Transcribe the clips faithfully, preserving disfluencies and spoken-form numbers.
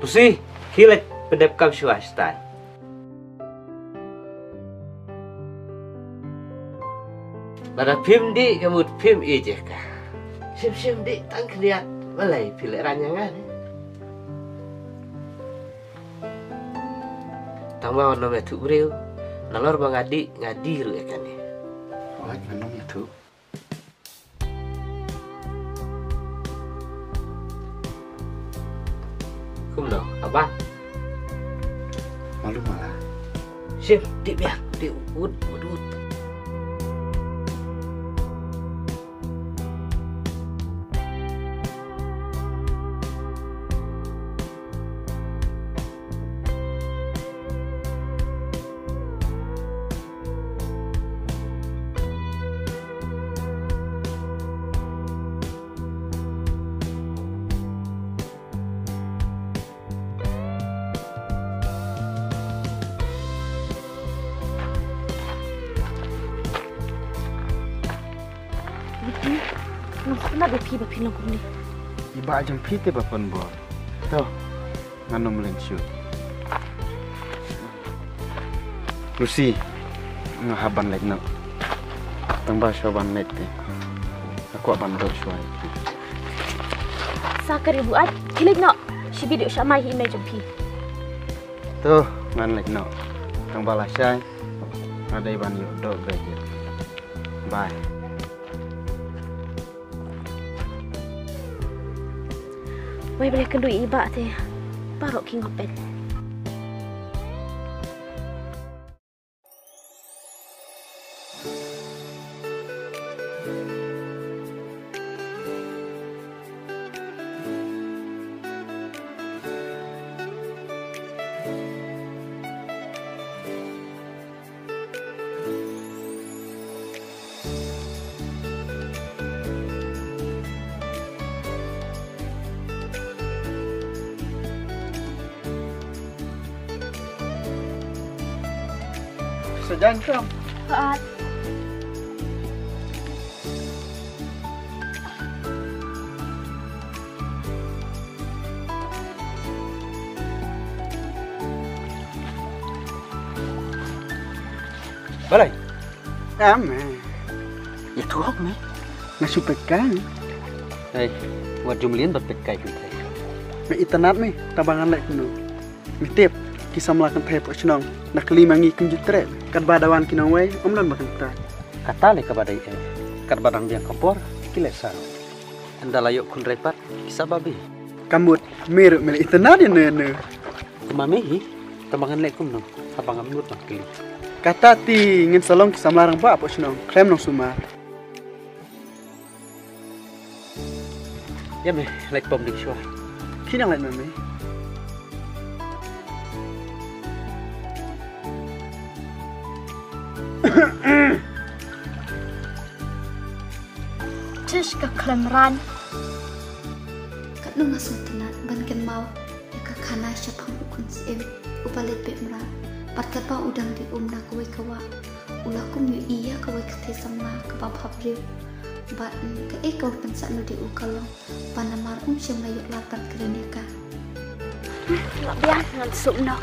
Lucy, khie leit pyndep kam shuwa shtai. Lada phim dih ka mut phim ïeit ïa ka. Shim shim dih tang khyndiat, balei phi lehraiñ ïa nga ne? Tang ba wat nym ïathuh briew, nalor ba nga dih, nga dih ruh ïa kane. Wat ngan nym ïathuh. Kumno, Abang? Malu mala. Shim, dih biang, dih, wut, wut, wut. Witi, nga sngewtynnat ïa phi ba phin long kumne. I bah jong phi te ba pynbor. To, ngan nym leit shuh. Lucy, nga hap ban leit noh. Tang ba shuwa ban leit te, nga kwah ban duh shuwa ïa phi. Sa ka ri buaid, khie leit noh. Shibit ïoh sha mai hi i mei jong phi. To, ngan leit noh. Tang ba lashai nga dei ban ïoh duh beit ïa phi. Bye. Wei, balei kynduh i bah te baroh ki ngop peit. Sa jan kam. Hooid. Balei? Em, eh. Ïathuh hok me. Nga shu peit kai. Hei, wat ju mlien bad peit kai kynthei. Me itynnad me, tang ba ngan leh kumno? Me tip, ki samla kynthei hapoh shnong na kylli ma ngi kumjuh treh. Katba da wan ki nongwei, ym don ba kynthei. Kata lei kaba dei eh. Katba dang biang ka por, ki leh saw. Ynda la ïoh khun rei pat, ki sa babe. Ka mut, me ruh me la itynnad ïa ne ne. Kumba me hi, tang ba ngan leh kumno, haba ngam nud ban kylli. Kata te ngin sa long ki samla rangbah hapoh shnong, khlem nongsumar. Ïa me, leit pom ding shuwa. Khie nang leit ma me. Tish ka khlem ran. Katno nga sngewtynnad ban kynmaw ïa ka khana shaphang u khun syiem uba leit beh mrad. Bad katba u dang dih um na kawei ka wah, u la kum ïohi ïa kawei ka thei samla kaba bhabriew. Bad kaei kaba pynsah noh de u ka long ba namar um shym la ïoh lad ban kren ïa ka. Lah biang, ngan sum noh.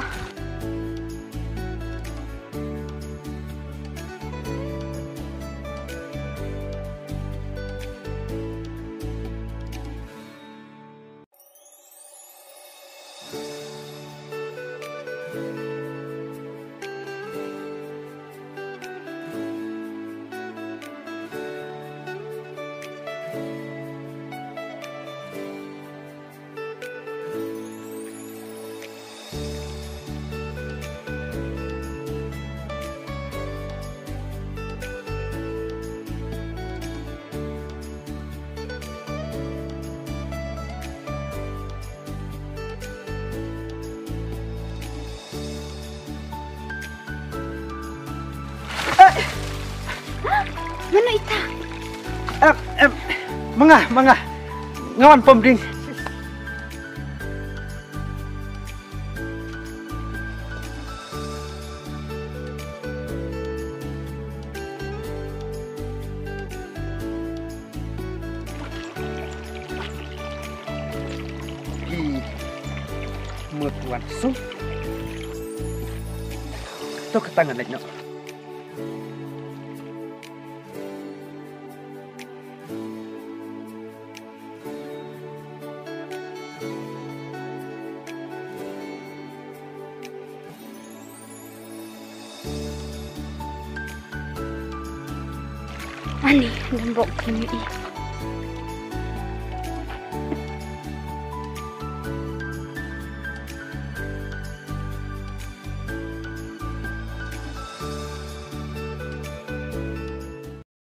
Mano ita? Em, em, ma nga, ma nga. Nga wan pom ding. Mut wan sung. To kata ngan leit noh. Ani, dang bok kini i.